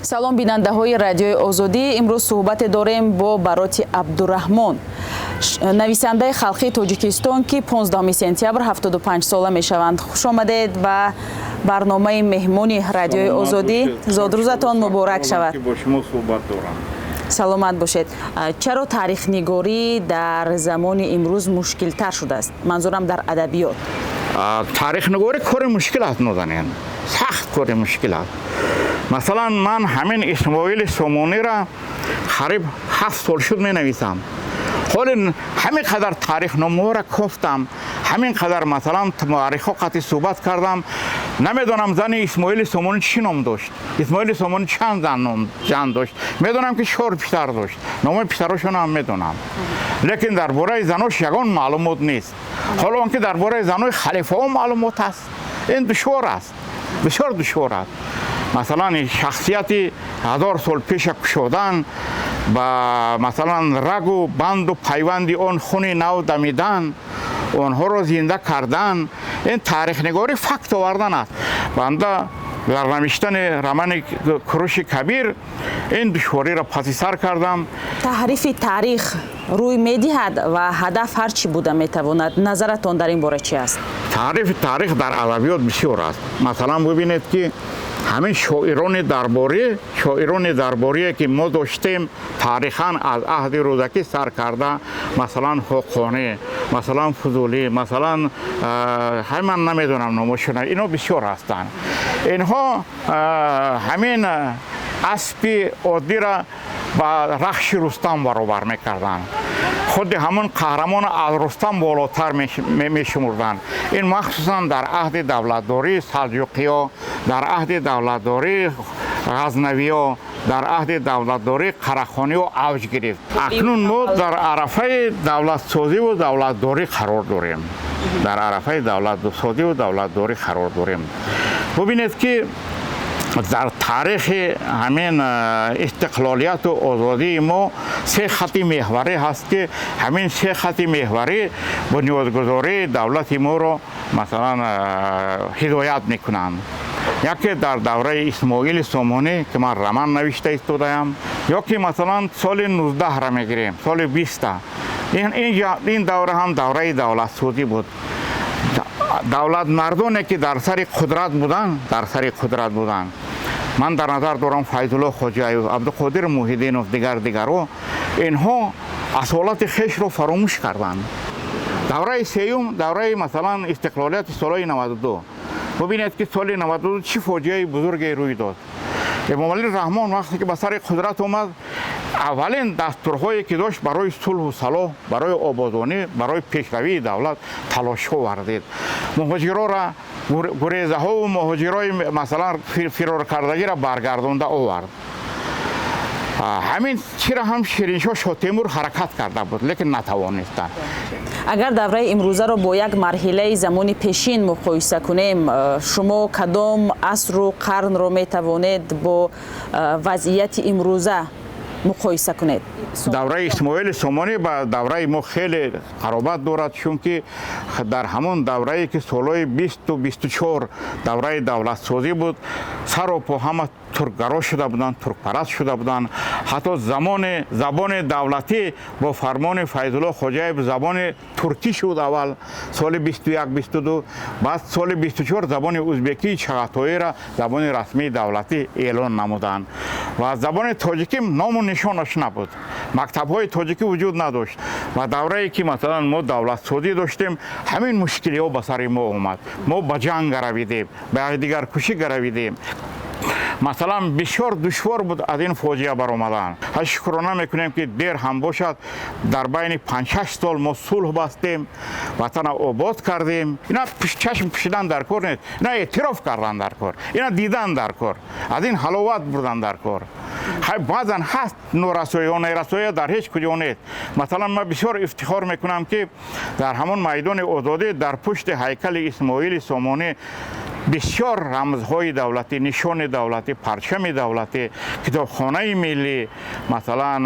Салом, бинандаҳои Радиои Озодӣ. Имрӯз суҳбате дорем бо Бароти Абдураҳмон, нависандаи халқии Тоҷикистон, ки 15 сентябр 75 сола мешаванд. Хуш омадед ба барномаи «Меҳмони Радиои Озодӣ». Зодрӯзатон муборак шавад. Бо шумо суҳбат дорам. Саломат бошед. Чаро таърихнигорӣ дар замони имрӯз мушкилтар шудааст? Манзурам, дар адабиёт. Таърихнигорӣ кори мушкил аст, нозанин, сахт кори мушкил аст. Масалан, ман ҳамин Исмоили Сомониро қариб 7 сол шуд менависам. Ҳоли ҳамин қадар таърихномаҳоро кофтам, ҳамин қадар, масалан, муаррихҳо қати суҳбат кардам, намедонам, зани Исмоили Сомонӣ чӣ ном дошт, Исмоили Сомонӣ чанд зан ном зан дошт. Медонам, ки чор писар дошт, номои писарошонам ҳам медонам, лекин дар бораи занош ягон маълумот нест. Ҳоло он ки дар бораи занои халифаҳо маълумот аст. Ин душвор аст, бисёр душвор аст. Масалан, шахсияти 1000 сол пеша кушодан ба, масалан, рагу банду пайванди он хуни нав дамидан, онҳоро зинда кардан, ин таърихнигорӣ факт овардан аст. Банда дар навиштани романи «Куруши Кабир» ин душвориро паси сар кардам. Таҳрифи таърих рӯй медиҳад ва ҳадаф ҳар чӣ буда метавонад. Назаратон дар ин бора чи аст? Таърифи таърих дар адабиёт бисёр аст. Масалан, бибинед, ки ҳамин шоирони дарборие, ки мо доштем таърихан, аз аҳди Рӯдакӣ сар карда, масалан, Ҳоқонӣ, масалан, Фузулӣ, масалан, ман намедонам номошона, инҳо бисёр ҳастанд. Инҳо ҳамин аспи оддира ба Рахши Рустам баробар мекарданд, худи ҳамон қаҳрамона аз Рустам болотар мешумурданд. Ин махсусан дар аҳди давлатдории Салҷуқиё, дар аҳди давлатдории Ғазнавиё, дар аҳди давлатдории Қарахониё авҷ гирифт. Акнун мо дар арафаи давлатсозиву давлатдорӣ қарор дорем, дар арафаи давлатсозиву давлатдорӣ қарор дорем. Бубинед, ки дар таърихи ҳамин истиқлолияту озодии мо се хати меҳварӣ ҳаст, ки ҳамин се хати меҳварӣ бунёдгузории давлати моро, масалан, ҳидоят мекунанд. Яке дар давраи Исмоили Сомонӣ, ки ман роман навишта истодаям, ё ки, масалан, соли 19-ра мегирем, соли 20-та, ин давра ҳам давраи давлатсозӣ буд. Давлатмардоне, ки дар сари қудрат буданд, дар сари қудрат буданд, ман дар назар дорам Файзулло Хоҷаев, Абдуқодир Муҳиддинов, дигар дигаро, инҳо асолати хешро фаромӯш карданд. Давраи сеюм, давраи, масалан, истиқлолияти солҳои 92. Бубинед, ки соли 92 чӣ фоҷиаи бузурге рӯй дод. Эмомалӣ Раҳмон вақте ки ба сари қудрат омад, аввалин дастурҳое ки дошт, барои сулҳу салоҳ, барои ободонӣ, барои пешравии давлат талошҳо варзид. Муҳоҷирора, гурезаҳову муҳоҷирои, масалан, фироркардагиро баргардонда овард. Ҳамин чиро ҳам Шириншоҳ Шотемур ҳаракат карда буд, лекин натавонистанд. Агар давраи имрӯзаро бо як марҳилаи замони пешин муқоиса кунем, шумо кадом асру қарнро метавонед бо вазъияти имрӯза муқоиса кунед? Давраи Исмоили Сомонӣ ба давраи мо хеле қаробат дорад, чунки дар ҳамон даврае, ки солҳои 20-у 24 давраи давлатсозӣ буд, саро по ҳама туркгаро шуда буданд, туркпараст шуда буданд. Ҳатто замони забони давлатӣ бо фармони Файзулло Хоҷаев забони туркӣ шуд, аввал соли 21, 22, баъд соли 24 забони узбекии чағатоиро забони расмии давлатӣ эълон намуданд ва забони тоҷикӣ ному нишонаш набуд, мактабҳои тоҷикӣ вуҷуд надошт. Ва даврае ки, масалан, мо давлатсозӣ доштем, ҳамин мушкилиҳо ба сари мо омад. Мо ба ҷанг гаравидем, ба якдигаркушӣ гаравидем. Масалан, бисёр душвор буд аз ин фоҷиа баромадан. Ҳа, шукрона мекунем, ки дер ҳам бошад, дар байни 5-6 сол мо сулҳ бастем, ватана обод кардем. Ина чашм пӯшидан дар кор нест, ина эътироф кардан дар кор, ина дидан дар кор, аз ин ҳаловат бурдан дар кор. Баъзан ҳаст норасоиҳо, нерасоиҳо дар ҳеҷ куҷо нест. Масалан, ман бисёр ифтихор мекунам, ки дар ҳамон майдони Озодӣ, дар пушти ҳайкали Исмоили Сомонӣ Бисёр рамзҳои давлатӣ, нишони давлатӣ, парчами давлатӣ, китобхонаи миллӣ, масалан,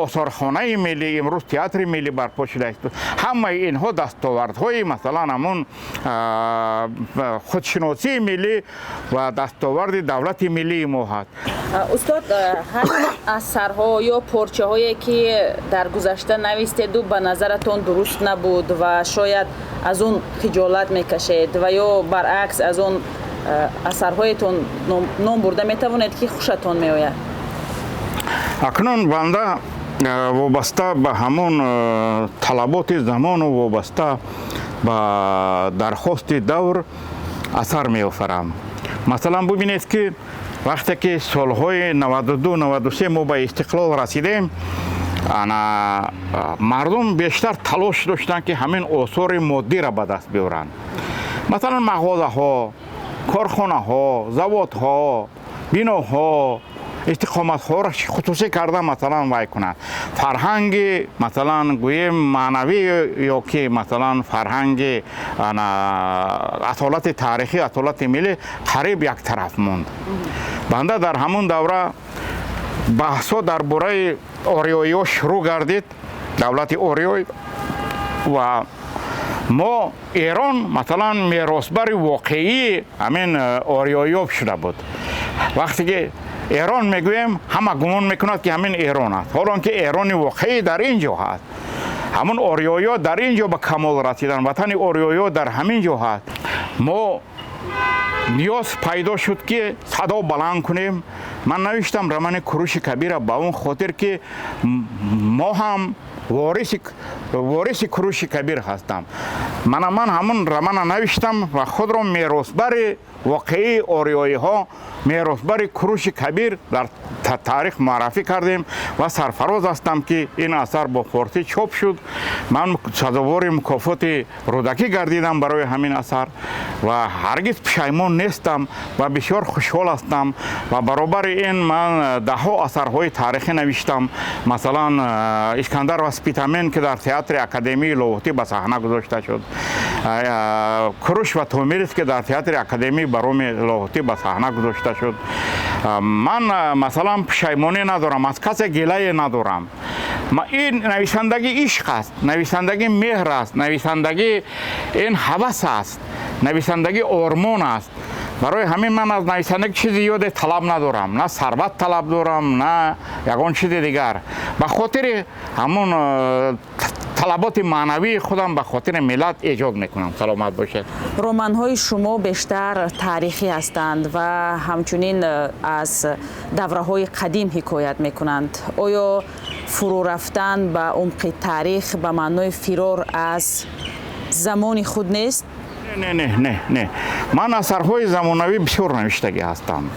осорхонаи миллӣ, имрӯз театри миллӣ барпо шудааст. Ҳамаи инҳо дастовардҳои, масалан, ҳамун худшиносии миллӣ ва дастоварди давлати миллии мо ҳаст. Устод, ҳар асарҳо ё порчаҳое, ки дар гузашта навистеду ба назаратон дуруст набуд ва шояд аз он хиҷолат мекашед ва ё баръакс аз он асарҳоятон ном бурда метавонед, ки хушатон меояд? Акнун банда вобаста ба ҳамон талаботи замону вобаста ба дархости давр асар меофарам. Масалан, бубинед, ки вақте ки солҳои 92, 93 мо ба истиқлол расидем, ана мардум бештар талош доштанд, ки ҳамин осори моддиро ба даст биёранд, масалан, мағозаҳо, корхонаҳо, заводҳо, биноҳо, истиқоматҳоро хусусӣ карда, масалан, вай кунанд. Фарҳанги, масалан, гӯем, маънавӣ ё ки, масалан, фарҳанги асолати таърихӣ, асолати миллӣ қариб яктараф монд. Банда дар ҳамон давра баҳсҳо дар бораи ориёиҳо шурӯъ гардид, давлати ориёй, ва мо Эрон, масалан, меросбари воқеии ҳамин ориёиҳо шуда буд. Вақте ки Эрон мегӯем, ҳама гумон мекунад, ки ҳамин Эрон аст, ҳолон ки Эрони воқеӣ дар ин ҷо ҳаст. Ҳамун ориёиҳо дар ин ҷо ба камол расиданд, ватани ориёиҳо дар ҳамин ҷо ҳаст. Мо ниёз пайдо шуд, ки садо баланд кунем. Ман навиштам романи Куруши Кабира ба он хотир, ки мо ҳам вориси Куруши Кабир ҳастам. Мана ман ҳамун романа навиштам ва худро меросбари воқеии ориёиҳо, меросбари Куруши Кабир дар таърих муаррафӣ кардем ва сарфароз ҳастам, ки ин асар бо форсӣ чоп шуд. Ман сазовори мукофоти Рӯдакӣ гардидам барои ҳамин асар ва ҳаргиз пушаймон нестам ва бисёр хушҳол ҳастам. Ва баробари ин ман даҳҳо асарҳои таърихӣ навиштам, масалан, Искандар ва Спитамен, ки дар театри академии Лоҳутӣ ба саҳна гузошта шуд, Куруш ва Томирис, ки дар театри академии бароми Лоҳутӣ ба саҳна гузошта шуд. Ман, масалан, пушаймонӣ надорам, аз касе гилае надорам. Ин нависандагӣ ишқ аст, нависандагӣ меҳр аст, нависандагӣ ин ҳавас аст, нависандагӣ ормон аст. Барои ҳамин ман аз нависандагӣ чизи зиёде талаб надорам, на сарват талаб дорам, на ягон чизи дигар. Ба хотири ҳамон талаботи маънавии худам, ба хотири миллат эҷод мекунам. Саломат бошед. Романҳои шумо бештар таърихӣ ҳастанд ва ҳамчунин аз давраҳои қадим ҳикоят мекунанд. Оё фурӯ рафтан ба умқи таърих ба маънои фирор аз замони худ нест? Не, не, не, не, ман асарҳои замонавӣ бисёр навиштагӣ ҳастам.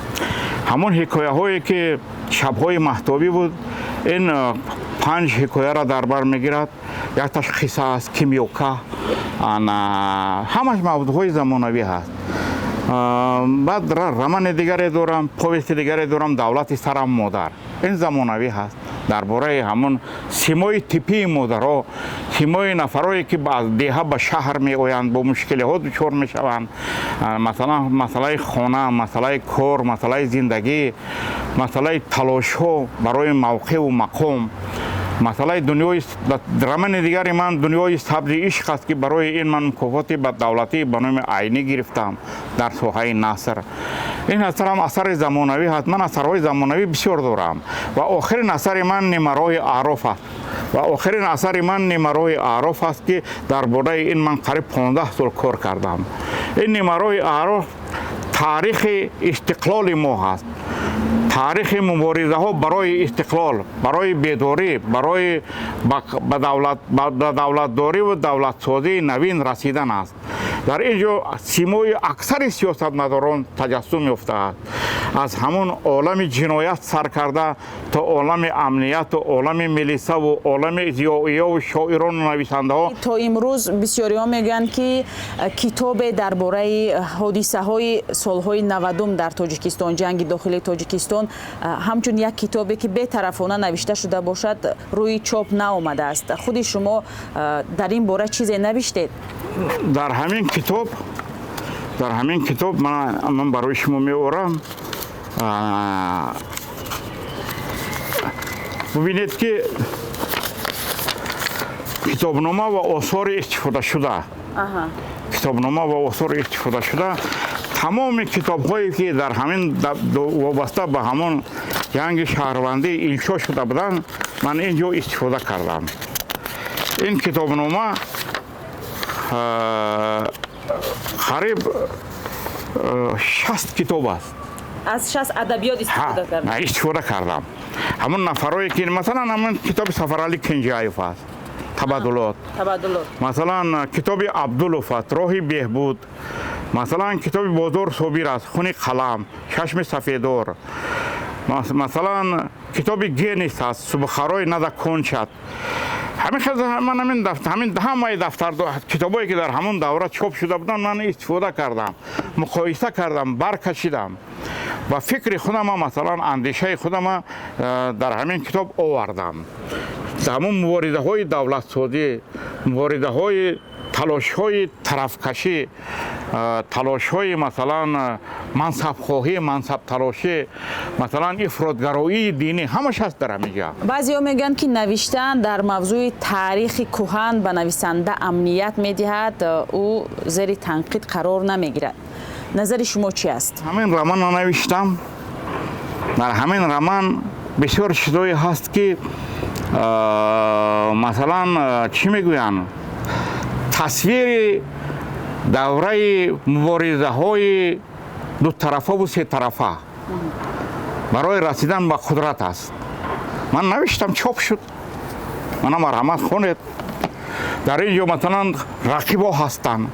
Ҳамон ҳикояҳое, ки Шабҳои маҳтобӣ буд, ин панҷ ҳикояро дар бар мегирад. Якташ қисса аст, Кимёка, ҳамаш мавзӯъҳои замонавӣ ҳаст. Баъд романи дигаре дорам, повести дигаре дорам, Давлати сарам модар, ин замонавӣ ҳаст, дар бораи ҳамон симои типии модаро, симои нафарое, ки аз деҳа ба шаҳр меоянд, бо мушкилиҳо дучор мешаванд, масалан, масъалаи хона, масъалаи кор, масъалаи зиндагӣ, масъалаи талошҳо барои мавқеъу мақом, масъалаи дунёи. Романи дигари ман Дунёи сабзи ишқ аст, ки барои ин ман мукофоти ба давлатӣ ба номи Айнӣ гирифтам дар соҳаи наср. Ин асарам асари замонавӣ ҳаст. Ман асарҳои замонавӣ бисёр дорам ва охирин асари ман Нимароҳи Аъроф аст ва охирин асари ман Нимароҳи Аъроф аст, ки дар бораи ин ман қариб 15 сол кор кардам. Ин Нимароҳи Аъроф таърихи истиқлоли мо ҳаст, таърихи муборизаҳо барои истиқлол, барои бедорӣ, барои ба давлатдорӣ давлатсозии навин расидан аст. Дар ин ҷо симои аксари сиёсатмадорон таҷассум ёфтааст, аз ҳамон олами ҷиноят сар карда то олами амнияту олами милисаву олами зиёиёву шоирону нависандаҳо. То имрӯз бисёриҳо мегӯянд, ки китобе дар бораи ҳодисаҳои солҳои 90-ум дар Тоҷикистон, ҷанги дохилии Тоҷикистон, ҳамчун як китобе, ки бетарафона навишта шуда бошад, рӯи чоп наомадааст. Худи шумо дар ин бора чизе навиштед? Дар ҳамин китоб, Дар ҳамин китоб ман барои шумо меорам. Бубинед, ки китобнома ва осори истифодашуда, китобнома ва осори истифодашуда, тамоми китобҳое, ки дар ҳамин вобаста ба ҳамон ҷанги шаҳрвандӣ иншо шуда буданд, ман ин ҷо истифода кардам. Ин китобнома қариб 60 китоб аст. Аз 60 адабиёт истифода кардам. Истифода кардам. Ҳамон нафарое, ки масалан, ҳамон китоби Сафарали Кенҷаев аст, «Табаддулот». «Табаддулот». Масалан, китоби Абдулов аст, «Роҳи беҳбуд». Масалан, китоби Бозор Собир аст, «Хуни қалам», «Чашми сафедор». Масалан, китоби Генис аст, «Субҳхарои надо кончать». Ҳамин хел ман ҳамин ҳамаи дафтар, китобое, ки дар ҳамон давра чоп шуда буданд, ман истифода кардам, муқоиса кардам, баркашидам ва фикри худама, масалан, андешаи худама дар ҳамин китоб овардам. Ҳамон муборизаҳои давлатсозӣ, муборизаҳои, талошҳои тарафкашӣ, талошҳои, масалан, мансабхоҳӣ, мансабталошӣ, масалан, ифротгароии динӣ, ҳамаш ҳаст дар ҳамин ҷа. Баъзеҳо мегӯянд, ки навиштан дар мавзӯи таърихи кӯҳан ба нависанда амният медиҳад, ӯ зери танқид қарор намегирад. Назари шумо чи аст? Ҳамин романро навиштам. Дар ҳамин роман бисёр чизое ҳаст, ки масалан, чӣ мегӯянд, тасвири давраи муборизаҳои дутарафаву сетарафа барои расидан ба қудрат аст. Ман навиштам, чоп шуд. Мана, марҳамат, хонед. Дар ин ҷо, масалан, рақибо ҳастанд,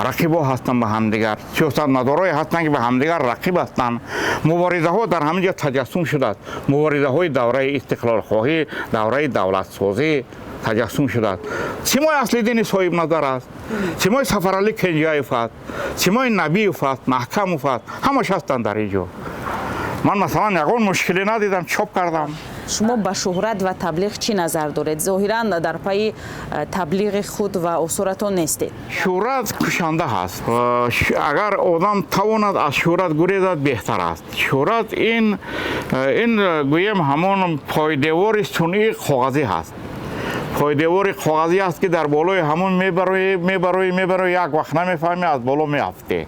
рақибо ҳастанд ба ҳамдигар, сиёсатмадорое ҳастанд, ки ба ҳамдигар рақиб ҳастанд. Муборизаҳо дар ҳамин ҷо таҷассум шудааст. Муборизаҳои давраи истиқлолхоҳӣ, давраи давлатсозӣ таҷассум шудааст. Симои Аслиддини Соҳибназар аст, симои Сафаралӣ Кенҷаев аст, симои Набиев аст, Маҳкамов аст, ҳамаш ҳастанд дар ин ҷо. Ман, масалан, ягон мушкиле надидам, чоп кардам. Шумо ба шӯҳрат ва таблиғ чӣ назар доред? Зоҳиран, дар пайи таблиғи худ ва осоратон нестед. Шӯҳрат кушанда ҳаст. Агар одам тавонад аз шӯҳрат гурезад, беҳтар аст. Шӯҳрат ин, гӯем, ҳамон пойдевори сунъии коғазӣ ҳаст. Пойдевори коғазӣ аст, ки дар болои ҳамон мебароӣ, мебароӣ, мебароӣ, як вақт намефаҳмӣ, аз боло меафтӣ.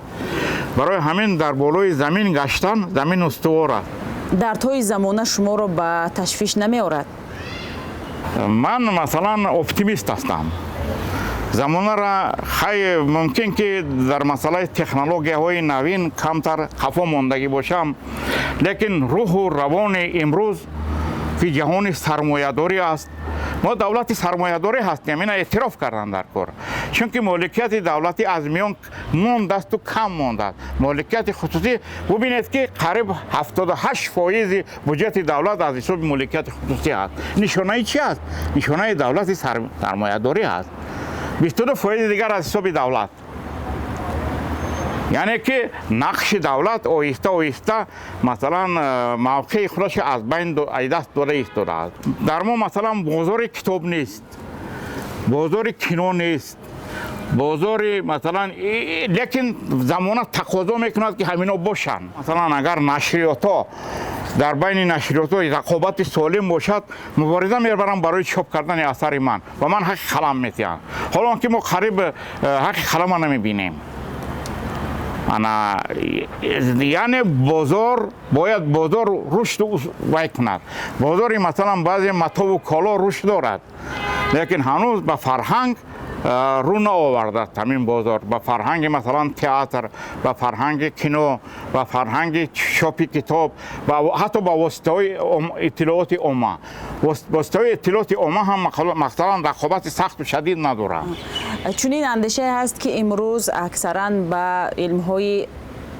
Барои ҳамин дар болои замин гаштан, замин устувор аст. Дардҳои замона шуморо ба ташвиш намеорад? Ман, масалан, оптимист ҳастам. Замонара хай, мумкин ки дар масъалаи технологияҳои навин камтар қафо мондагӣ бошам, лекин рӯҳу равони имрӯз, ки ҷаҳони сармоядорӣ аст, мо давлати сармоядорӣ ҳастем, ина эътироф кардан дар кор, чунки моликияти давлатӣ аз миён мондасту кам мондааст. Моликияти хусусӣ, бубинед, ки қариб 78 фоизи буҷети давлат аз ҳисоби моликияти хусусӣ аст. Нишонаи чи аст? Нишонаи давлати сармоядорӣ аст. 22 фоизи дигар аз ҳисоби давлат, яъне ки нақши давлат оҳиста оҳиста, масалан, мавқеи худашро аз байн даст дода истодааст. Дар мо, масалан, бозори китоб нест, бозори кино нест, бозори, масалан, лекин замона тақозо мекунад, ки ҳамино бошанд. Масалан, агар нашриётҳо, дар байни нашриётҳо рақобати солим бошад, мубориза мебарам барои чоп кардани асари ман ва ман ҳаққи қалам метиҳам. Ҳоло он ки мо қариб ҳаққи қалама намебинем. Ана, яъне бозор бояд, бозор рушд вай кунад. Бозори, масалан, баъзе матову коло рушд дорад, лекин ҳанӯз ба фарҳанг рӯ наовардааст ҳамин бозор, ба фарҳанги, масалан, театр, ба фарҳанги кино, ба фарҳанги чопи китоб, ҳатто ба воситаҳои иттилооти омма. Воситаҳои иттилооти омма ҳам, масалан, рақобати сахту шадид надоранд. Чунин андешае ҳаст, ки имрӯз аксаран ба илмҳои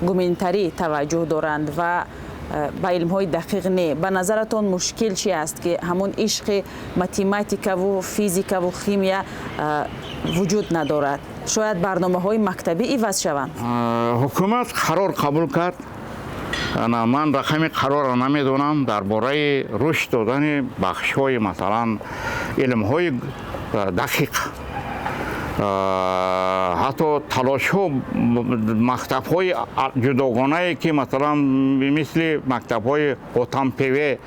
гуманитарӣ таваҷҷӯҳ доранд ва ба илмҳои дақиқ не. Ба назаратон, мушкил чи аст, ки ҳамон ишқи математикаву физикаву химия вуҷуд надорад? Шояд барномаҳои мактабӣ иваз шаванд? Ҳукумат қарор қабул кард, ман рақами қарорро намедонам, дар бораи рушд додани бахшҳои, масалан, илмҳои дақиқ. Ҳатто талошҳо, мактабҳои ҷудогонае, ки масалан мисли мактабҳои Хотампеве,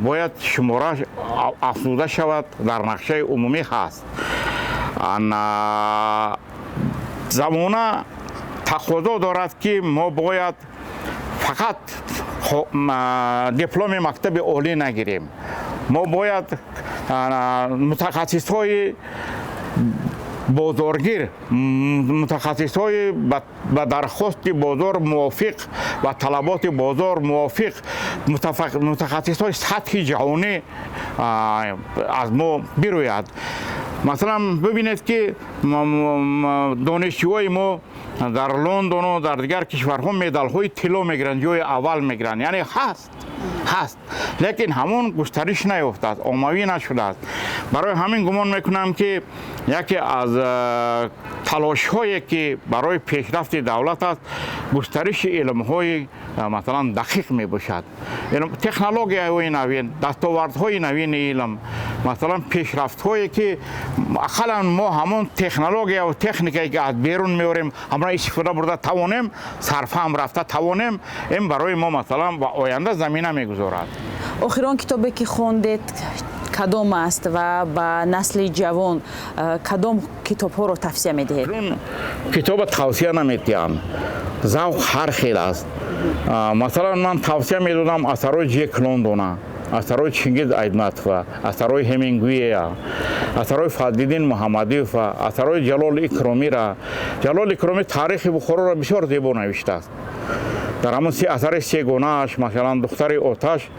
бояд шумораш афзуда шавад, дар нақшаи умумӣ ҳаст. Замона тақозо дорад, ки мо бояд фақат дипломи мактаби олӣ нагирем, мо бояд мутахассисҳои бозоргир, мутахассисҳои ба дархости бозор мувофиқ ва талаботи бозор мувофиқ, мутахассисҳои сатҳи ҷаҳонӣ аз мо бирояд. Масалан, бибинед, ки донишҷӯҳои мо дар Лондону дар дигар кишварҳо медалҳои тилло мегиранд, ҷои аввал мегиранд. Яъне ҳаст, лекин ҳамон густариш наёфтааст, оммавӣ нашудааст. Барои ҳамин гумон мекунам, ки яке аз талошҳое, ки барои пешрафти давлат аст, густариши илмҳои, масалан, дақиқ мебошад, технологияҳои навин, дастовардҳои навини илм, масалан, пешрафтҳое, ки ақаллан мо ҳамон технологияву техникае, ки аз берун меорем, ҳамро истифода бурда тавонем, сарфаҳм рафта тавонем. Ин барои мо, масалан, ба оянда замина мегузорад. Охирон китобе, ки хондед, кадом аст ва ба насли ҷавон кадом китобҳоро тавсия медиҳед? Китоба тавсия намедиҳам, завқ ҳар хел аст. Масалан, ман тавсия медодам асарҳои Ҷек Лондона, асарҳои Чингиз Айтматова, асарҳои Ҳемингуэя, асарҳои Фазлиддин Муҳаммадиева, асарҳои Ҷалол Икромира. Ҷалол Икромӣ таърихи Бухороро бисёр зебо навиштааст дар ҳамон се асари сегонааш, масалан, «Духтари оташ»,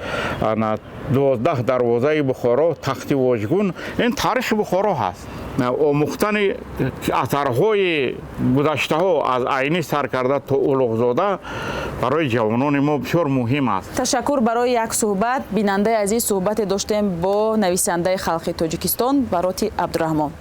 «12 дарвозаи Бухоро», «Тахти вожгун». Ин таърихи Бухоро ҳаст. Омӯхтани асарҳои гузаштаҳо, аз Айнӣ сар карда то Улуғзода, барои ҷавонони мо бисёр муҳим аст. Ташаккур барои як суҳбат. Бинандаи азиз, суҳбате доштем бо нависандаи халқи Тоҷикистон Бароти Абдураҳмон.